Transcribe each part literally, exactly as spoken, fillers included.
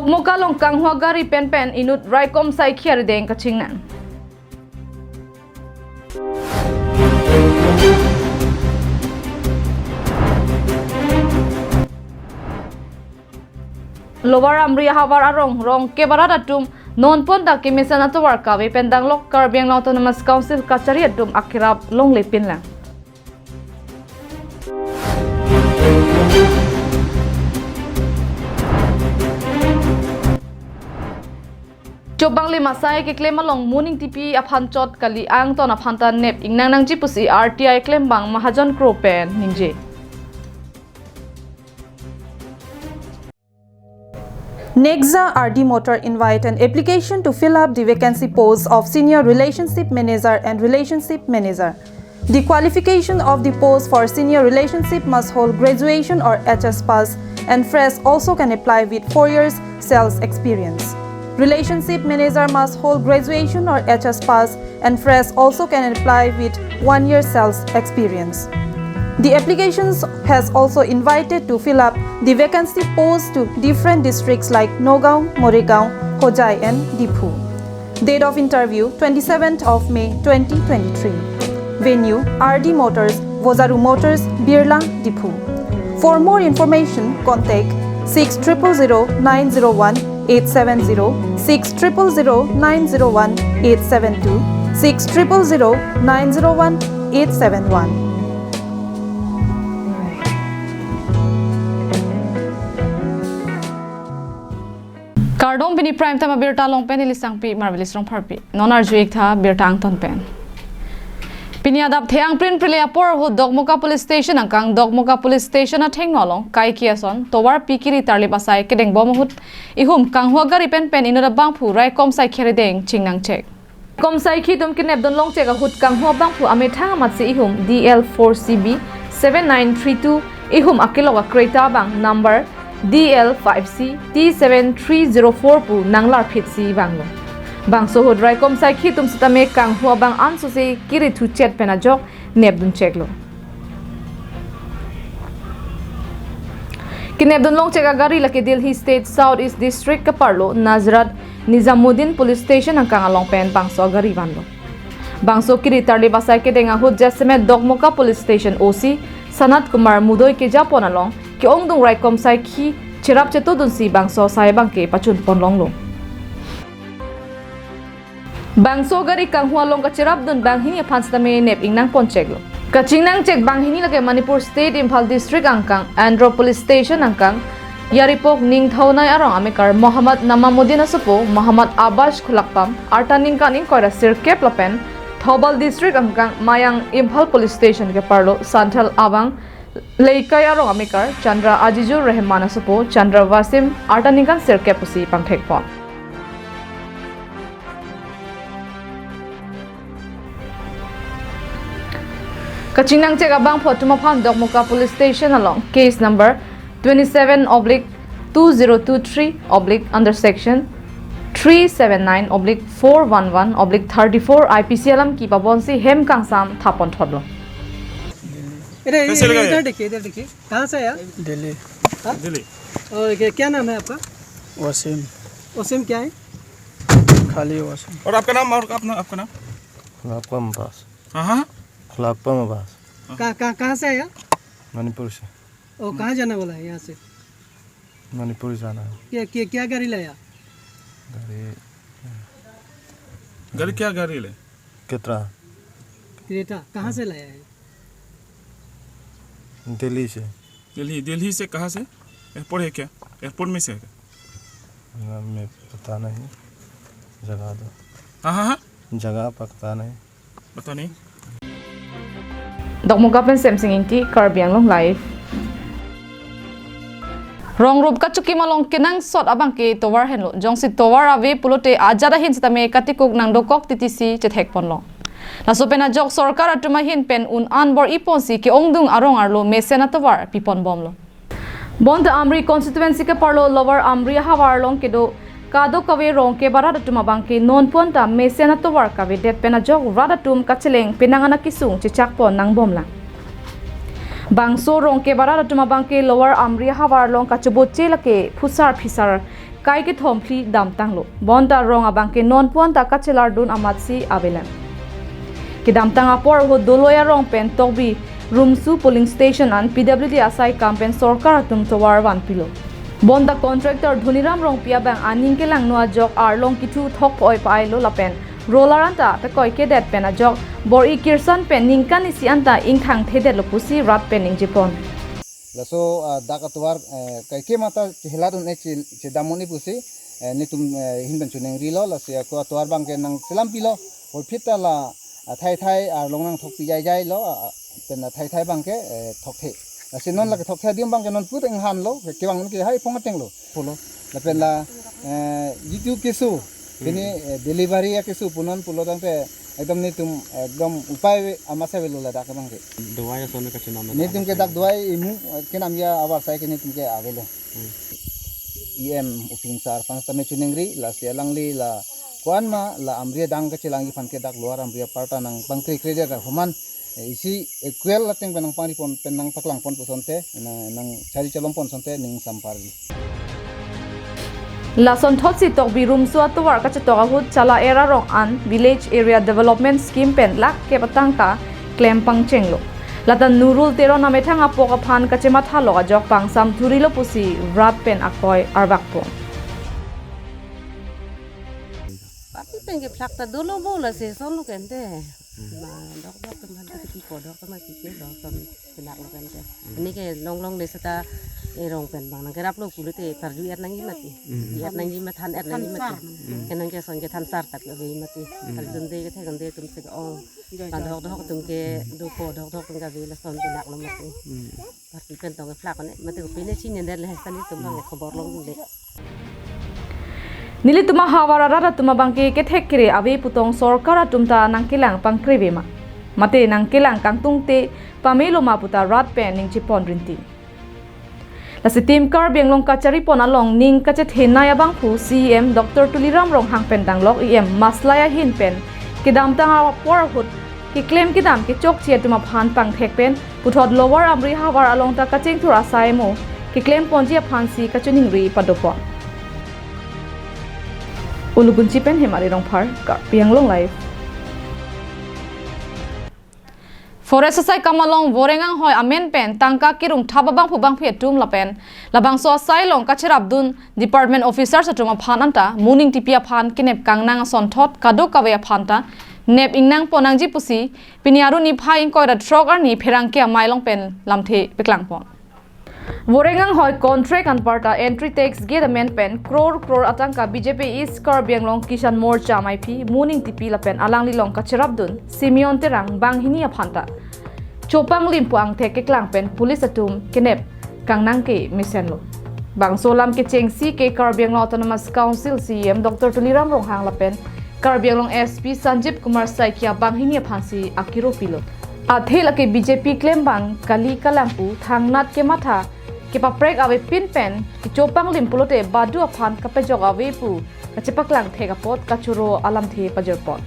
Dogmoka along kanghua gari penpen inut raikom saikhi arideng kachingnang. Lower Amri ahavar arong Rongke barat atum nonpon ta kemesen atovar kave pen danglok Karbi Anglong Autonomous Council kachari atum akerap longle pinlang. Chobang le masai keklem along Moning T P aphan chot kali, angton aphan ta nep ingnang nangji pusi R T I klembang Mahajon Kro pen ningje. Nexa R D Motor invite an application to fill up the vacancy post of Senior Relationship Manager and Relationship Manager. The qualification of the post for Senior Relationship must hold graduation or H S pass, and fresh also can apply with four years sales experience. Relationship Manager must hold graduation or H S pass, and fresh also can apply with one year sales experience. The applications has also invited to fill up the vacancy posts to different districts like Nagaon, Morigaon, Hojai and Diphu. Date of interview, twenty-seventh of May twenty twenty-three. Venue, R D Motors, Vozaru Motors, Birla, Diphu. For more information, contact six triple zero nine zero one eight seven zero, six triple zero nine zero one eight seven two, six triple zero nine zero one eight seven one. Kardom, pini Prime Time abirta along pen neli Sangpi Marvelous Rongpharpi. Non arju-ik tha birta angton pen. Pini adap the-ang prin prile apor ahut Dogmoka Police Station angkang Dogmoka Police Station athengno along kaike ason tovar pi kiri tarlip asai kedeng bom ahut ihum kanghua gari penpen inut abangphu raikom saikhi arideng chingnang chek. Raikom saikhi atum kenepdun longchek ahut kanghua abangphu amethang amatsi ihum D L four C B seven nine three two, ihum akelok a-Creta abang number D L five C T seven three zero four pu nanglarphitsi vanglo. Bangso ahut raikom saikhi atum sitame kanghua abang ansose kiri thuchet pen ajok nepdun cheklo. Kenepdun longchek agari lake Delhi State South East District keparlo Nazrat Nizamuddin Police Station angkang along pen bangso agari vanlo. Bangso kiri tarlip asai kedeng ahut jasemet Dogmoka Police Station O C Sanat Kumar Mudoi kejapon along ke-ongdung raikom saikhi cherap chetodunsi bangso asai abangke pachunpon longlo. Bangso gari kanghua along kacherapdun banghini aphan sitame nep ingnang poncheklo. Kachingnang chek banghini lake Manipur State Imphal District angkang Andro Police Station angkang Yaripok Ningthaonai arong amekar Mohammad Namamuddin asopo Mohammad Abbas Khulakpam, arta ningkan ingkoi ra sirkep lapen Thoubal District angkang Mayang Imphal Police Station keparlo Santhal Abang Leikai arong amekar Chandra Ajijur Rehman asopo Chandra Wasim, arta ningkan sirkep pusi pangthekpon. Kachingnang chek abangphu atum aphan Dogmoka Police Station along case number twenty-seven oblique two zero two three oblique under section three seven nine oblique four one one oblique thirty-four I P C alam kipabonsi hem kangsam thapon thotlo. इधर, कैसे इधर, लगाया? इधर देखिए, इधर देखिए। कहाँ से आया? दिल्ली। हाँ? दिल्ली। और क्या, क्या नाम है आपका? वसीम। वसीम क्या है? खाली वसीम। और आपका नाम, और अपना, आपका नाम? खुलापम अब्बास। हाँ, हाँ। खुलापम अब्बास। कहाँ, कहाँ, कहाँ से आया? मणिपुर से। ओ, कहाँ जाने वाला है यहाँ से? मणिपुर जाना है। क्या, क्या, क्या गाड़ी लाया? गाड़ी गाड़ी क्या गाड़ी ले? क्रेटा। क्रेटा, कहाँ से लाया है? दिल्ली से। दिल्ली, दिल्ली से कहाँ से? एयरपोर्ट है क्या? एयरपोर्ट में से है क्या? ना, मैं पता नहीं। जगह तो हाँ, हाँ, हाँ। जगह पता नहीं। पता नहीं। Dogmoka pen Semsing Ingti, Karbi Anglong Live. Rong rup kachukim along kenangsot abangke tovar henlo. Jongsi tovar ave pulote ajat ahin sitame katikuk nangdokok titisi chethekponlo. Laso pen ajok sorkar atum ahin pen un-an bor-iponsi ke-ongdung arong arlo mesen atovar piponbomlo. Bonta Amri constituency keparlo Lower Amri ahavar along kedo kadokave Rongke barat atum abangke nonpon ta mesen atovar kavedet pen ajok rat atum kacheleng penang ana kesung chechakpon nangbomlang. Bangso Rongke barat atum abangke Lower Amri ahavar along kachoboche lake phusar phisar kai kethom phli damtanglo. Bonta rong abangke non puan ta kachelardun amatsi avelem. Kedamtang apor ahut Doloi arong pen Tokbi Rumsu polling station an P W D asai kam pen sorkar atum tovar vanpilo. Bonta contractor Dhoniram Rongpi abang aning kelangno ajok arlong kithu thok poi pailo lapen roller anta tekoi kedet pen ajok bor-i kirsan pen ningkan isi anta ingthang thedetlo pusi rat pen ningjepon. Laso, ah, dak atovar, eh, kaike mata cheheladun-e che-, chedamdun-e pusi, eh, netum, eh, ahin pen choningrilo, lasi ako atovar abangke nangchelam pilo, porphit ta la, ah, thai thai arlong nangthokpi jaijai lo, ah, ah, pen la thai thai abangke, eh, thokthe. Lasi non lake thokthe adim abangke non put inghanlo, kevang ke hai phong atenglo, pulo. Lapen la, eh, jitu keso, pini, eh, delivery akeso pu non pulo tangte ekdom netum ekdom upai amatsi avelo ladak abangke. Dawai ason kachenam netum ke dak dawai imu, eh, kenam ya abar sai ke netum ke avelo. Hmm. E M Uping sar aphan sitame choningri, lasi alangli la ko-an ma la Amri adang kachelangji aphan ke dak Lower Amri apar ta nangpangkrekre ra homan, eh, isi equal ateng pen nangpangripon pen nangpaklangpon pu asonte, na, nangchari chalompon asonte ning sampar. Lasonthotsi Tokbi Rumsu atovar kachetok ahut Chala Era Rong an Village Area Development Scheme pen lakh kep atangka klem pangchenglo. Lata Nurul Teron amethang apok aphan kachemathalok ajok pangsam thurilo pusi rat pen akoi arvakpo. Party pen ke phlak ta dolo bo lasi sonlo kente. Ma dokdok atum aphan ta kipi po dokdok ma kipi dokdok. Penaklo kente. Hmm. Anke longlongle seta erong pen bang nangkeraplo pulote parju er nangji mati. Hmm. Er nangji ma than er nangji mati. Hmm. Ke nangkeson kethan sar tak ave mati. Hmm. Parjunde kethe kande atum si ke-ong. Kan dokdok atum ke dopo dokdok atum ke ave lason penaklo mati. Hmm. Party pen tong phlak ne mati ko pine chini der le sani atum bang khobor longdunde. Nelitum ahavar arat atum abangke kethek kere ave pu tong sorkar atum ta nangkelang pangkre ave ma, mate nangkelang kangtungte pamelo ma puta rat pen ningjepon rinti. Lasi tim Karbi Anglong kacharipon along ning kachethenei abangphu C E M Doctor Tuliram Ronghang pen danglok E M Maslai ahin pen kedamtang apor ahut keklem kedam kechokche atum aphan pangthek pen puthot Lower Amri havar along ta kachingthur asai mo keklemponji aphansi kachoningri padopon. Ulukunchi pen Hemari Rongphar, Karbi Anglong Live. Forest asai kam along Voreng anghoi amen pen tangka kerung thap abangphu bangphi atum lapen labangso asai along kacherapdun department officers atum aphan anta Moning Tipi aphan kenep kangnang asonthot kadokave aphan ta nep ingnangpon nangji pusi pini arni phai ingkoi ra throk arni pherangke amei along pen lamthe peklangpon. Voreng anghoi contract anparta entry tax gate amen pen crore crore atangka B J P East Karbi Anglong Kisan Morcha amaiphi Moning Tipi lapen alanglilong kacherapdun Simeon Terang banghini aphanta chopanglim pu angthek keklang pen police atum kenep kangnang ke mesenlo. Bangso alam kechengsi ke Karbi Anglong Autonomous Council C E M Doctor Tuliram Ronghang lapen Karbi Anglong S P Sanjib Kumar Saikia banghini aphansi akiro pilo. Athe lake B J P klembang kali kalang pu thangnat kematha kepaprek avepin pen kechopanglim pulote badu aphan kapejok ave pu kachepaklang thek apot kachoro alamthe pajirpon.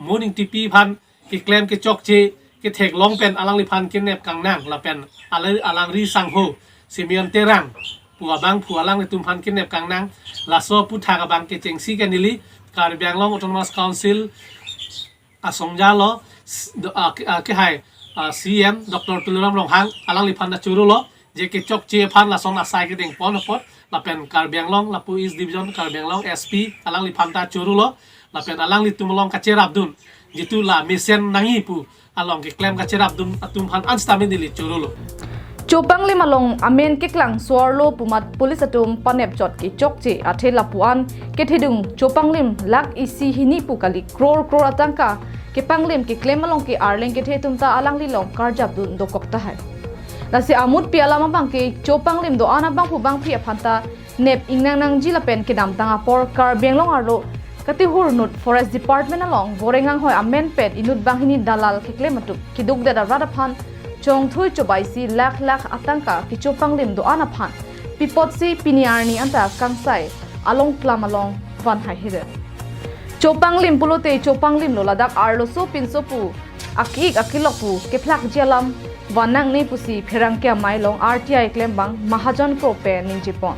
Moning Tipi aphan keklem kechokche ketheklong pen alangliphan kenep kangnang lapen ala-, alangri sangho Simeon Terang pu abangphu alanglitum aphan kenep kangnang. Laso aputhak abang kechengsi ke neli Karbi Anglong Autonomous Council asongja lo, s-, do-, ah, ke-, ah, kehai, ah, C E M Doctor Tuliram Ronghang alangliphan ta chorolo je kechokche aphan lason asai kedengpon apot lapen Karbi Anglong lapu East Division Karbi Anglong S P alangliphan ta chorolo lapen alanglitum along kacherapdun jitu la mesen nangji pu along keklem kacherapdun atum aphan ansitame neli chorolo. Chopanglim along amen keklang suarlo pu amat police atum panepchot kechokche athe lapu-an kethedung chopanglim lakh isi hini pu kali crore crore atangka kepanglim keklem along ke arleng kethe atum ta alanglilong karjapdun dokok tahai. Lasi amutpi alam abangke chopanglim do-an abangphu bangphi aphanta nep ingnang nangji lapen kedamtang apor Karbi Anglong arlo katehur inut Forest Department along Voreng anghoi amen pen inut banghini dalal keklem atum keduk det arat aphan chongthui chobaisi lakh lakh atangka kechopanglim do-an aphan pipotsi pini arni anta kangsai along plam along van hai hidet. Chopanglim pulote chopanglim lo, ladak arloso pinso pu aki-ik akilok pu kephlakji alam vannangne pusi pherangke amei along R T I klembang Mahajon Kro pen ningjepon.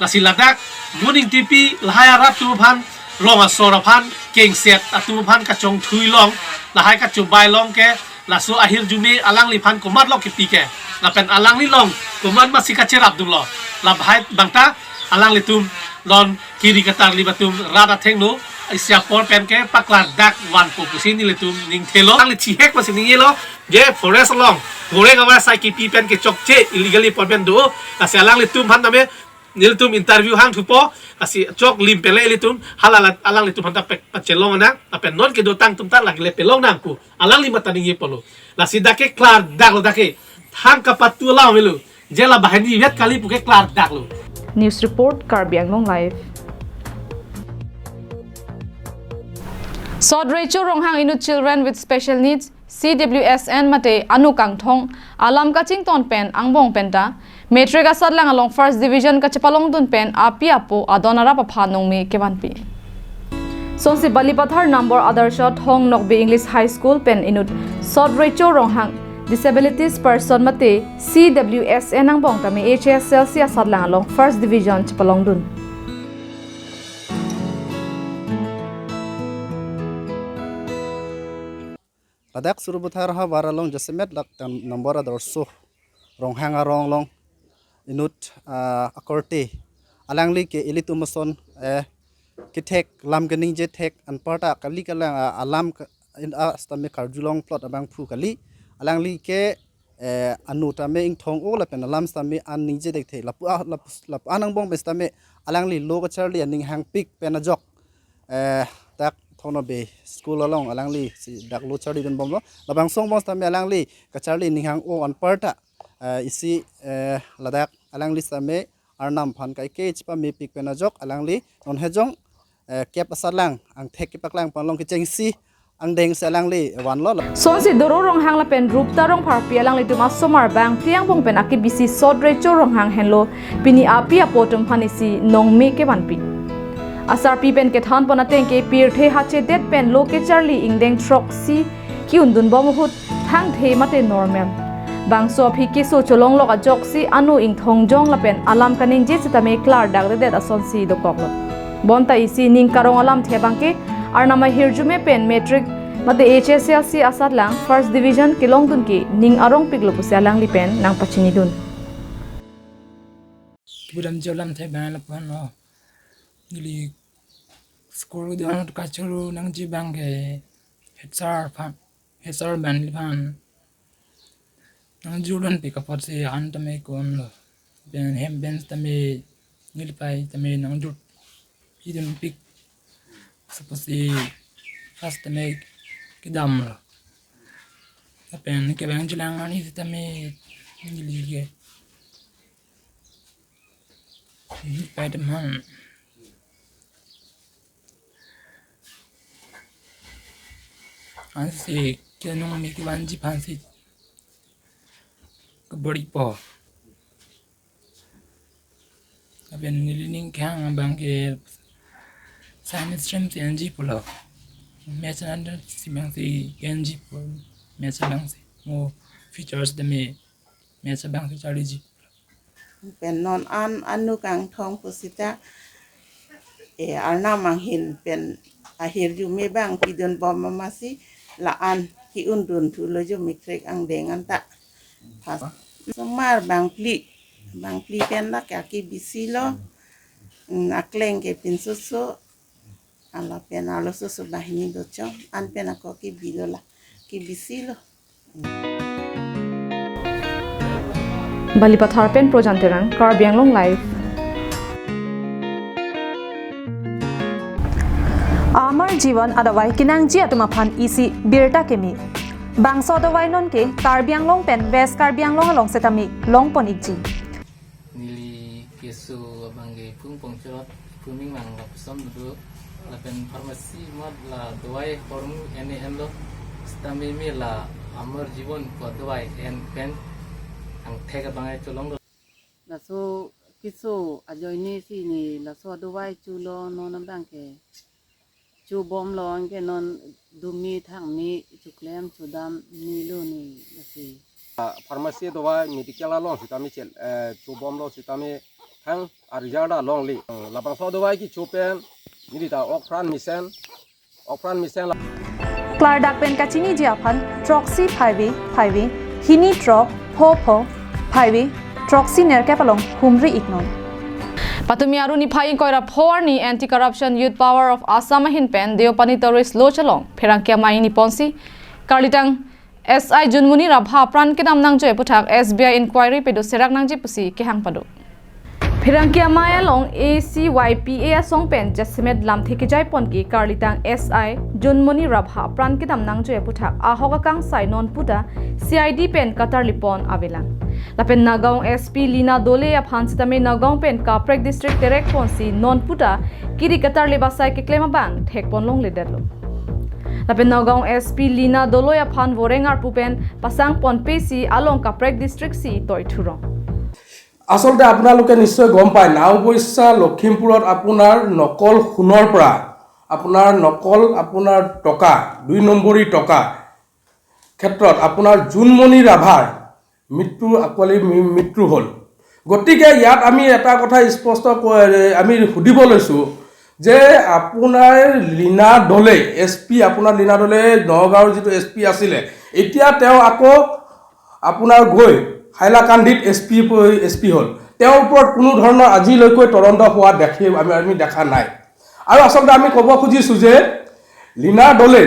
Lasi ladak Moon Engtipi lahai arat atum aphan, rong asor aphan, kengset atum aphan kachongthui long, lahai kachobai long ke, laso ahirjume alangliphan komat lo kipi ke, lapen alangli along komat masi kacherapdunlo, labahai abangta alanglitum non kiri katarlip atum rat athengno isi apor pen ke paklardak vanpo pusi nelitum ningthelo. Alangli chihek pusi ningjelo, je forest along goreng awa sai kipi pen kechokche illegally appointment do, lasi alanglitum aphan tame nelitum interview hangthupo, lasi chok lim pele ilitum, hala alanglitum aphan ta pek pachelong nang, lapen non kedotang atum ta lagile pelong nang pu alangli mata ningjepo lo. Lasi dak ke klardaklo, dak ke thang kapatu alam avelo, je la banghini vet kali pu ke klardaklo. News report, Karbi Anglong Live. Sot Recho Ronghang inut Children with Special Needs, C W S N mate Anu Kangthong alam kachington pen angbong penta matric asatlang along first division kachepalongdun pen api apo adon arap aphan nongme kevanpi. Sonsi Balipathar Nambor Adarsha Thong Nokbe English High School pen inut Sot Recho Ronghang, disabilities person mate C W S N angbong tame H S L C asatlang along first division chepalongdun. Ladak Sarupathar havar along jasemet dak Thong Nambor Adarsha Ronghang arong along inut, ah, akorte, alangli ke ilitum ason, eh, kethek lam keningje thek anparta kali kalang, ah, alam ke, in, ah, sitame karjulong plot abangphu kali, alangli ke, eh, anu tame ingthong-o lapen alam sitame an ningje thekthe lapu, ah, lapu, lapu-an angbong pen sitame alangli lo kacharli aning hangpik pen ajok, eh, dak Thong Nokbe school along alangli si dak lo charlidunbomlo. Labangso angbong sitame alangli kacharli ning hang-o anparta, eh, isi, eh, ladak alangli sitame Arnam aphan kaike chepamepik pen ajok alangli non hejong, eh, kep asatlang angthek kepaklang pen along kechengsi angdengsi alangli vanlo. Sonsi Doro Ronghang lapen Rupta Rongpharpi alanglitum asomar bangphli angbong pen akebisi Sot Recho Ronghang henlo pini api apo atum aphan isi nongme kevanpi. Asarpi pen kethanpon ateng ke pirthe hachedet pen lo kecharli ingdeng throksi ki-undunbom ahut thangthe mate normal. Bangso aphi keso cholonglok ajoksi anu ingthongjong lapen alam kaningje sitame klardakdedet asonsi dokoklo. Bonta isi ning karong alamthe abangke Arnam ahirjume pen matric mate H S L C asatlang first division kelongdun ke ning arongpiklo pusi alangli pen nangpachinidun. Kibudam jo alamthe abang lapu-anlo. Neli school do kachoro nangji abangke H R aphan, H R abang neliphan nangjurdunpik apotsi an tame ko-anlo. Pen hem bench tame nelipei tame nangjurpidunpik. Suppose first tame kedamlo. Lapen kevang jilang ani sitame neli ke pei atum aphan ansi kenongme kevanji aphansi keboripo. Lapen neli ning kehang abangke science stream si enji pulo. Maths and science abangsi enji pu. Maths abangsi mo features tame maths abangsi charliji. Pen non an Anu Kangthong pusita, eh, Arnam anghin pen ahirjume abang pidunbom amatsi la-an ki-undun thulo jo matric angdeng anta. First. Osomar bangphli, bangphli pen la ke akebisilo, mm, akleng ke pinsoso, ala pen arlososo banghini dochong, an pen ako kebilo la, kebisilo. Balipathar pen Projan Terang, Karbi Anglong Live. Amar Jivan adavai kenangji atum aphan isi birta keme. Bangso adavai non ke Karbi Anglong pen West Karbi Anglong along setame longpon ikji. Neli keso abangke phung pongchot, phung ming mang lapuson do, lapen pharmacy mat la dawai hormu ene enlo, sitame me la Amar Jivan pu dawai en pen angthek abangke cholonglo. Laso keso ajoine si ne laso adawai chulo, non abangke chubomlo, anke non dumi thangmi chuklem chudam nilo ne lasi. Pharmacy dovai medical along sitame chel, eh, chobomlo sitame thang a-result alongle. Labangso dovai kecho pen neli ta okpran mesen, okpran mesen la. Klardak pen kachiniji aphan throksi phaivi phaivi hini throk pho pho phaivi throksi nerkep along humri iknon. Patumi arni phai ingkoi ra pho arni Anti Corruption Youth Power of Assam ahin pen Deopani Tourist Lodge along pherangke amei ingni ponsi karlitang S I Junmoni Rabha apran kedam nangjoi aphuthak S B I inquiry pedo serak nangji pusi kehang pado. Pherangke amei along A C Y P A asong pen jasemet lamthe kejai pon ke karlitang S I Junmoni Rabha apran kedam nangjoi aphuthak ahok akangsai non puta C I D pen katarli pon avelang. Lapen Nagaon S P Lina Dole aphan sitame Nagaon pen kaprek district terek ponsi non puta kiri katarli basai keklem abang thek pon longledetlo. Lapen Nagaon S P Lina Dole aphan voreng arpu pen pasang ponpe si along kaprek district si toi thurong. আচলতে আপোনালোকে নিশ্চয় গম পায়, নাওবৈচা লখিমপুৰত আপোনাৰ নকল সোণৰ পৰা, আপোনাৰ নকল আপোনাৰ টকা, দুই নম্বৰী টকা ক্ষেত্ৰত আপোনাৰ জোনমণি ৰাভাৰ মৃত্যু, আকোৱালি মি-, মৃত্যু হ'ল। গতিকে ইয়াত আমি এটা কথা স্পষ্ট কৈ, আমি সুধিব লৈছোঁ যে আপোনাৰ লীনা দলে, এছ পি, আপোনাৰ লীনা দলে নগাঁৱৰ যিটো এছ পি আছিলে, এতিয়া তেওঁ আকৌ আপোনাৰ গৈ হাইলাকান্দিত এছ পি, এছ পি হ'ল। তেওঁৰ ওপৰত কোনো ধৰণৰ আজিলৈকৈ তদন্ত হোৱা দেখি আমি, আমি দেখা নাই। আৰু আচলতে আমি ক'ব খুজিছোঁ যে লীনা দলে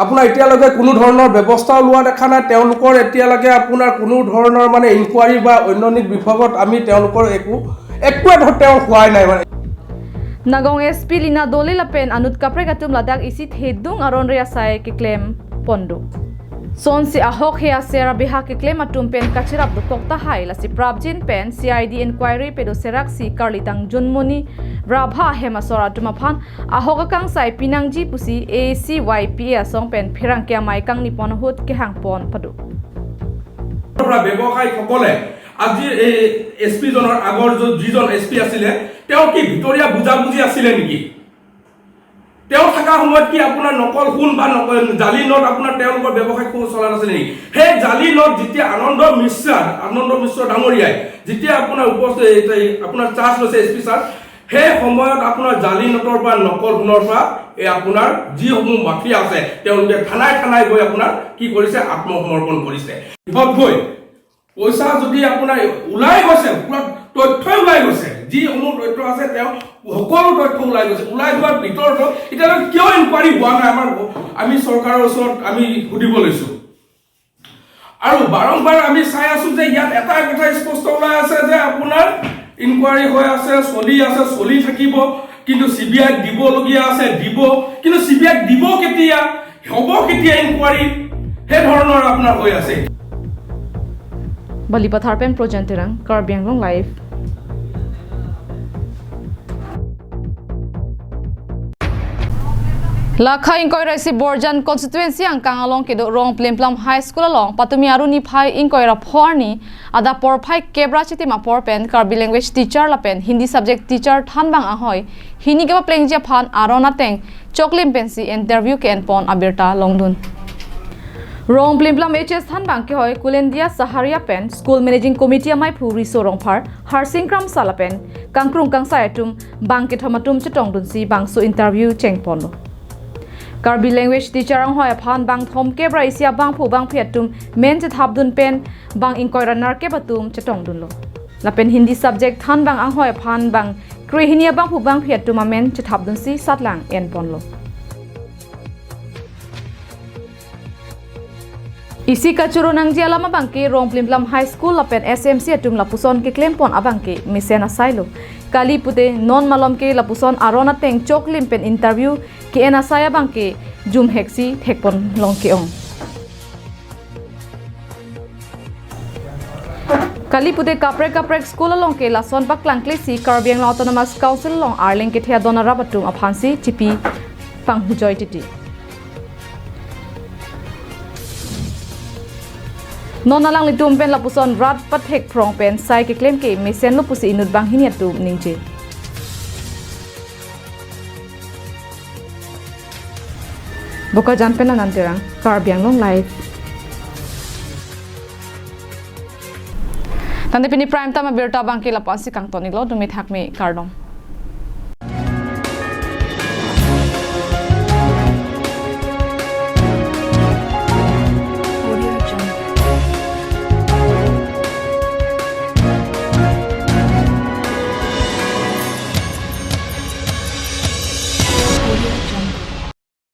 আপোনাৰ এতিয়ালৈকে কোনো ধৰণৰ ব্যৱস্থাও লোৱা দেখা নাই। তেওঁলোকৰ এতিয়ালৈকে আপোনাৰ কোনো ধৰণৰ মানে ইনকুৱাৰী বা অন্যান্য বিভাগত আমি তেওঁলোকৰ একো, একোৱে ধৰ তেওঁ হোৱাই নাই মানে। Nagaon S P Lina Dole lapen anut kaprek atum ladak isi thedung aron re asai keklem pon do. Sonsi ahok he aser abeha keklem atum pen kachirap dokok tahai, lasi prapjin pen C I D inquiry pedo serak si karlitang Junmoni Rabha hem asor atum aphan ahok akangsai pinangji pusi A C Y P A asong pen pherangke amei kangni pon ahut kehang pon pado. পৰা ব্যৱসায়ীসকলে আজি এই S P জনৰ আগৰ য-, যিজন S P আছিলে, তেওঁ কি ভিতৰীয়া বুজাবুজি আছিলে নেকি? তেওঁ থকা সময়ত কি আপোনাৰ নকল সোণ বা নকল জালি নোট আপোনাৰ তেওঁলোকৰ ব্যৱসায় খুব চলা নাছিলে নেকি? সেই জালি নোট যেতিয়া আনন্দ মিশ্ৰা, আনন্দ মিশ্ৰ ডাঙৰীয়াই যেতিয়া আপোনাৰ উপস্থিত, এই, এই আপোনাৰ চাৰ্জ লৈছে এছ পি ছাৰ, সেই সময়ত আপোনাৰ জালি নোটৰ পৰা, নকল সোণৰ পৰা এই আপোনাৰ যিসমূহ মাফিয়া আছে, তেওঁলোকে থানাই থানাই গৈ আপোনাৰ কি কৰিছে, আত্মসমৰ্পণ কৰিছে। কিহত গৈ পইচা যদি আপোনাৰ ওলাই গৈছে, পুৰা তথ্যই ওলাই গৈছে, যিসমূহ তথ্য আছে, তেওঁ সকলো তথ্য ওলাই গৈছে। ওলাই যোৱাৰ ভিতৰতো এতিয়ালৈকে কিয় ইনকুৱাৰী হোৱা নাই? আমাৰ, আমি চৰকাৰৰ ওচৰত আমি সুধিব লৈছোঁ। আৰু বাৰম্বাৰ আমি চাই আছোঁ যে ইয়াত এটা কথা স্পষ্ট ওলাই আছে যে আপোনাৰ ইনকুৱাৰী হৈ আছে, চলি আছে, চলি থাকিব, কিন্তু চি বি আইক দিবলগীয়া আছে, দিব, কিন্তু চি বি আইক দিব কেতিয়া, হ'ব কেতিয়া ইনকুৱাৰী, সেই ধৰণৰ আপোনাৰ হৈ আছে। Balipathar pen Projan Terang, Karbi Anglong Live. Lakha ingkoi ra isi Borjan constituency angkang along kedo Rongplimplam High School along patumi arni phai ingkoi ra pho arni adap porphai kep ra chitim apor pen Karbi language teacher lapen Hindi subject teacher thanbang ahoi hini kepaplengji aphan aron ateng choklim pensi interview ke-en pon abirta longdun. Rongplimplam H S thanbang kehoi Kulendia Saharia pen School Managing Committee ameiphu Riso Rongphar, Harsing Kramsa lapen kangkrung kangsai atum bang kethom atum chetongdunsi bangso interview chengponlo. Karbi language teacher anghoi aphan bang thomkep ra isi abangphu bangphi atum men chethapdun pen bang ingkoi ra nerkep atum chetongdunlo. Lapen Hindi subject thanbang anghoi aphan bang krehini abangphu bangphi atum amen chethapdunsi satlang enponlo. Isi kachoro nangji alam abangke Rongplimplam High School lapen S M C atum lapuson keklempon abangke mesen asailo. Kali pute non malom ke lapuson aron ateng choklim pen interview ke-en asai abangke jumheksi thekpon long ke-ong. Kali pute kaprek kaprek school along ke lason paklangklesi Karbi Anglong Autonomous Council along arleng kethe adon arap atum aphansi chipi panghujoi titi. Non alanglitum pen lapuson rat pathek phrong pen sai keklem ke mesenlo pusi inut banghini atum ningje. Bokajan pen Anand Terang, Karbi Anglong Live. Tangte pini Prime Time abirta abangke lapu-ansi kangton-iklo, dumi thakmi, kardom.